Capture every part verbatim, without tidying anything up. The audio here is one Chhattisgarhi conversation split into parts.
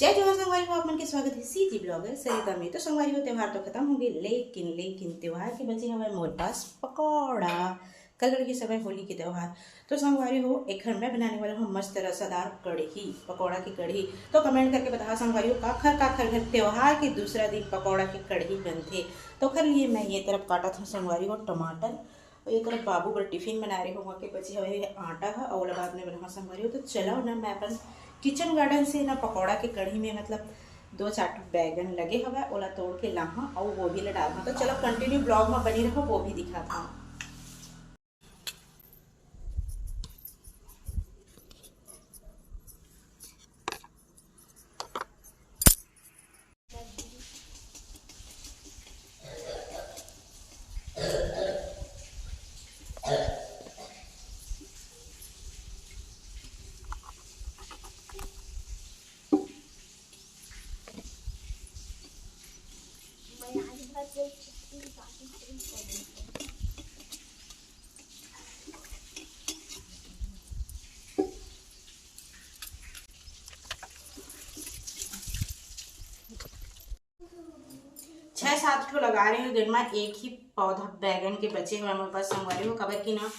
जय जोहार संगवारी हो, आप मन के स्वागत है सीजी ब्लॉगर सरिता में। तो संगवारी हो, त्योहार तो खत्म हो गए, लेकिन लेकिन त्योहार के बचे हवय मोर पास पकौड़ा। कल रही समय होली के त्योहार। तो संगवारी हो, एखर मैं बनाने वाला हूँ मस्त रसादार कढ़ी, पकौड़ा की कढ़ी। तो कमेंट करके बताओ संगवारी हो, काखर काखर घर त्योहार के दूसरा दिन पकौड़ा की कढ़ी बनथे। तो ओखर लिए मैं ये तरफ काटत हूँ संगवारी हो टमाटर, और ये तरफ बाबू बर टिफिन बना रहे हो, वहाँ के बचे हुए आटा है, और बाद में बनाओ संगवारी हो। तो चलो ना, मैं अपन किचन गार्डन से ना पकौड़ा के कढ़ी में, मतलब, दो चार ठो बैगन लगे हवय, ओला तोड़ के लाहा और वो भी ला डालहा। तो चलो, कंटिन्यू ब्लॉग में बनी रहो, वो भी दिखाता हूँ। छह सात ठो लगा रहे हो दिन में, एक ही पौधा बैगन के बचे हुए हमारे पास संगवारी हो, काबर कि ना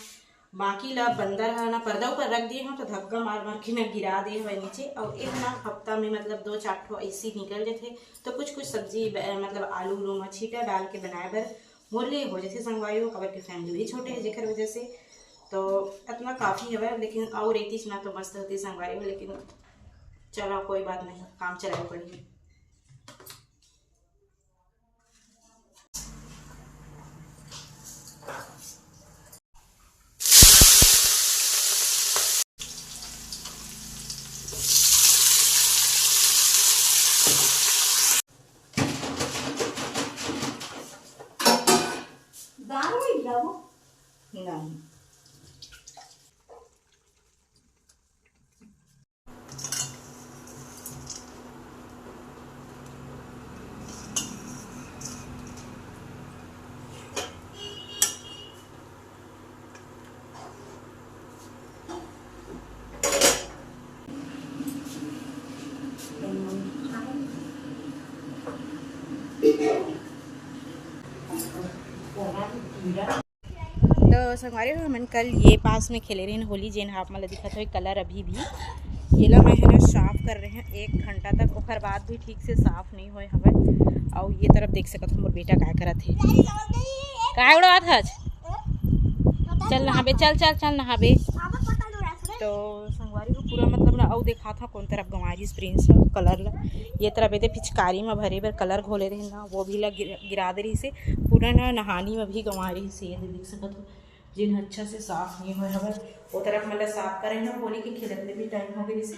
बाकी ला बंदर ह ना पर्दा ऊपर रख दिए हो, तो धक्का मार मार के ना गिरा दे हुए नीचे। और एक ना हफ्ता में, मतलब, दो चार ठो ऐसी निकल जाते, तो कुछ कुछ सब्जी ब-, मतलब आलू उलू में छीटा डाल के बनाए बर मोर लिए हो जैसे संगवारी हो, काबर के फैमिली भी छोटे है जेकर वजह से। तो इतना काफ़ी हवे, लेकिन और रहती ना तो मस्त होती संगवारी हो, लेकिन चलो कोई बात नहीं, काम चलाए पड़ी। दारू ही गिरा वो। नहीं। तो संगवारी हो, हमन कल ये पास में खेले रहिन होली, जेन हाफ में दिखत होय कलर अभी भी। येला मैं है ना साफ कर रहे हैं एक घंटा तक, ओकर बाद भी ठीक से साफ नहीं होए हवे। और ये तरफ देख सकत हो मोर बेटा काय करत है, काय उड़ावत हच। चल नहाबे, चल चल चल नहाबे। तो संगवारी हो, पूरा मतलब ना, अउ देखा था कौन तरफ गंवारिस प्रिंस कलर ला। ये तरफ एदे पिचकारी में भरे बर कलर घोले रहे ना, वो भी ला गिर-, गिरा दे रही से। पूरा ना नहानी में भी गंवारिस, ये देख सकत हो, जेन अच्छा से साफ नहीं होए हवे। वो तरफ मतलब साफ करे ना, होली के खेलत में भी टाइम हो गई से,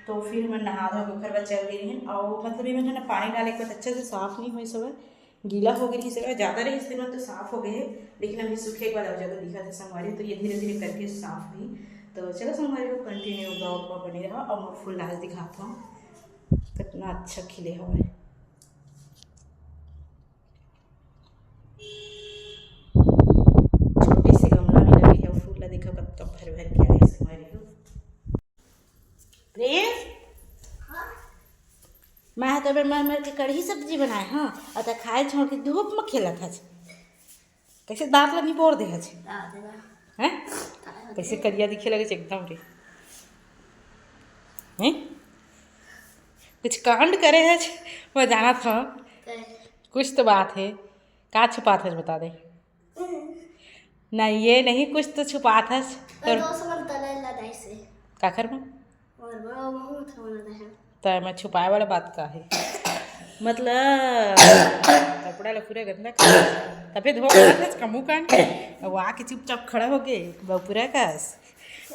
तो फिर मैं नहा धो के ओकर बाद चल दे रही। और मतलब ये ना पानी डाले के बाद अच्छा से साफ नहीं होए हवे, गीला हो गई से, ज़्यादा रही से तो साफ हो गए है, लेकिन अभी सूखे के बाद और ज़्यादा दिखा था संगवारी, तो ये धीरे धीरे करके साफ हुई। तो चलो संगवारी हो, कंटिन्यू ब्लॉग में बने रहा और मैं फुल लास्ट दिखाता हूँ कितना अच्छा खिले हवे। छोटे से गमला में लगे है फूल ला, देखो कब कब भर भर के आए संगवारी हो। प्रिंस, मैं तो बेर मर मर के कढ़ी सब्जी बनाए हाँ, और तो खाए छोड़ के धूप में खेलत हच। कैसे दांत ला निपोर दे हच? हैं? कैसे करिया दिखे लगे एकदम रे। हैं? कुछ कांड करे हच, मैं जाना था। कुछ तो बात है, का छुपात हच बता दे। नहीं, ये नहीं, कुछ तो छुपात हच। तो दोस्त मन तले ला दाई से। काखर में? और बड़ा बहुत होना है। तो मैं छुपाए वाला बात का है? मतलब कपड़ा ला पूरा गंदा कर, तबे धो के रखत कमू कान। अब आके चुपचाप खड़ा हो गए बपुरा कस।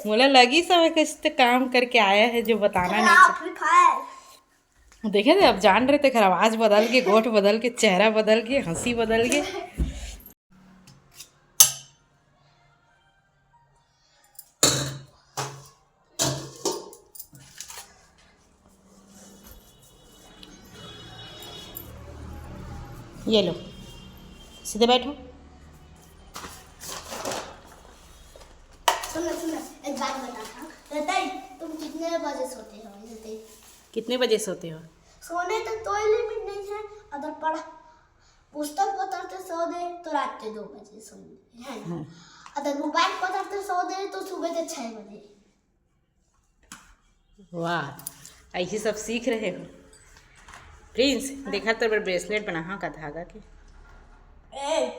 मोला लगी सब कुछ तो काम करके आया है जो बताना नहीं आप चाहिए। भी खाए। देखे थे, अब जान रहे थे, आवाज बदल के, गोठ बदल के, चेहरा बदल के, हंसी बदल के। ये लो, सीधे बैठो। सुनो, सुनो, एक बात बताता हूँ। रतन, तुम कितने बजे सोते हो? रतन? कित कितने बजे सोते हो? सोने तो कोई लिमिट नहीं है। अगर पढ़ पुस्तक पढ़ते सो दे तो रात के दो बजे सो दे, है ना? अगर मोबाइल पढ़ते सो दे तो सुबह के छः बजे। वाह, ऐसे सब सीख रहे हो। प्रिंस, देखा तो ब्रेसलेट बना, हाँ, का धागा के। एक,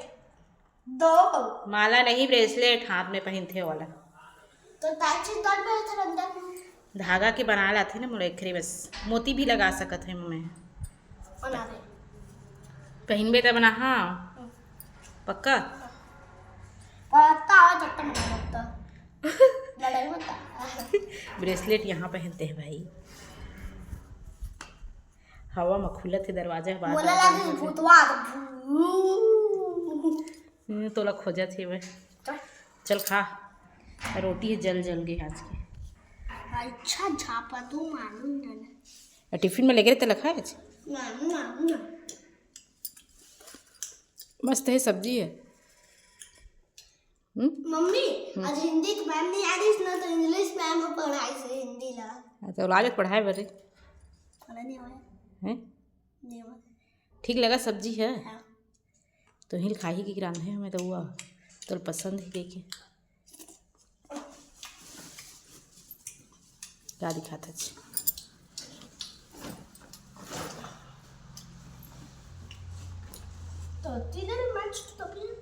दो। माला नहीं, ब्रेसलेट हाथ में पहनते वाला। तो ताची तोड़ पे इधर अंदर में। धागा के बना लाथे ना मोला एखरे, बस मोती भी लगा सकत है मैं। बना दे। पहनबे तब ना, हाँ। पक्का? पक्का है, जब तक मना करता। लड़ाई मत कर। ब्रेसलेट यहाँ पहनते हैं भाई, हवा में खुलत है दरवाजा, बार मोला बार लागे बंद होत है। भूतवा। हम्म, तोला खोजत हे वह। चल। चल खा, रोटी है जल जल गई आज की। अच्छा झापा तू मालूम ना ना। टिफिन में लेके तेला खाए आज? ना, ना, ना। मस्त है सब्जी है। हम्म? मम्मी, हम्म। आज हिंदी के मैम नहीं आ रही ना, तो इंग्लिश मैम पढ़ाई से हिंदी ला। हाँ, तो लागे पढ़ाए बरे। पढ़ा नहीं हुआ। हैं? नहीं हुआ। ठीक लगा सब्जी है? हाँ। तो हिल खाही की रांधे हमें तो हुआ। तो पसंद ही देखे। का दिखात हच? तो तीनों ने मैच तो किया।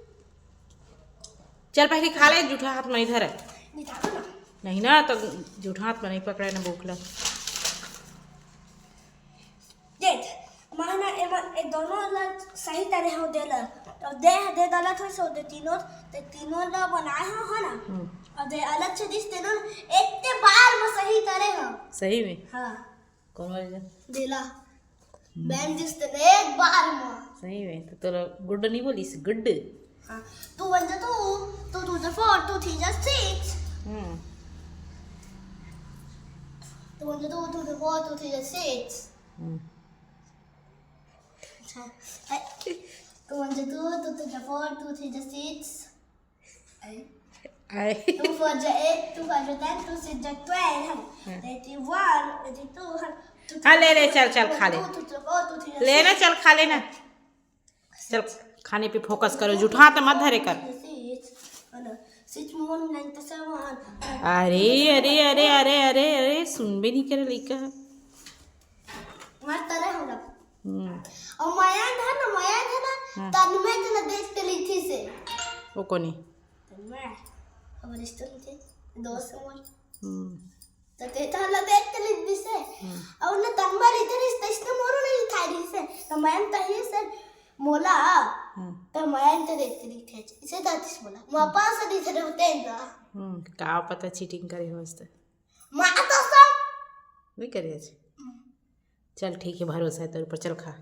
चल पहले खा ले, जूठा हाथ में इधर है। नहीं, खाओ ना। नहीं ना, तो जूठा हाथ में नहीं पकड़े ना भूख लग। देख, माना एमन ए दोनों ला सही तरह हो देला, तो दे दे गलत हो सो दे तीनों, ते तीनों ला बनाए हो, है ना? हम्म। और दे अलग से दिस तेनों एक के बार में सही तरह हो। सही में? हाँ। कौन वाला? देला। हम्म। बैन दिस तेने एक बार में। सही में? तो तोरा गुड नहीं बोलिस, गुड। हाँ। Two one जा two, two two जा four, two three जा six। हम्म। Two one जा two, two two जा four, two three जा six। हम्म। अच्छा, two one जा two, two two जा four, two three जा six। आए। Two four जा eight, two five जा ten, two six जा twelve, हाँ। Eighty one, eighty two, हाँ। हाँ, ले, ले, चल, चल, खा ले। Two two जा four, two three जा six। ले ना, चल, खा ले ना। चल, खाने पे फोकस करो, जूठा हाथ मत धरे कर। Six, हाँ ना। Six one nine to seven। अरे, अरे, अरे, अरे, अरे, अरे, सुनबे नहीं करे लइका। मार तरे हम लोग। हम्म। और मयंक है ना, मयंक है ना, हाँ। तन्मय तो ना देख के लिखी से। वो कोनी? तन्मय, हमारे स्टूडेंट थे, दोस्त हमारे। हम्म। तो ते तो ना देख के लिख दी से। हम्म। और ना तन्मय इधर इस तैसने मोरो नहीं लिखा दी से। तो मयंक तो ये से मोला, हम्म। तो मयंक तो देख के लिखे। इसे दातिस मोला। मापा से नहीं थे होते हैं ना। हम्म, का पता चीटिंग करे हो इस तरह। माँ तो सब। नहीं करे आज। हम्म। चल ठीक है, भरोसा है तेरे ऊपर, चल खा।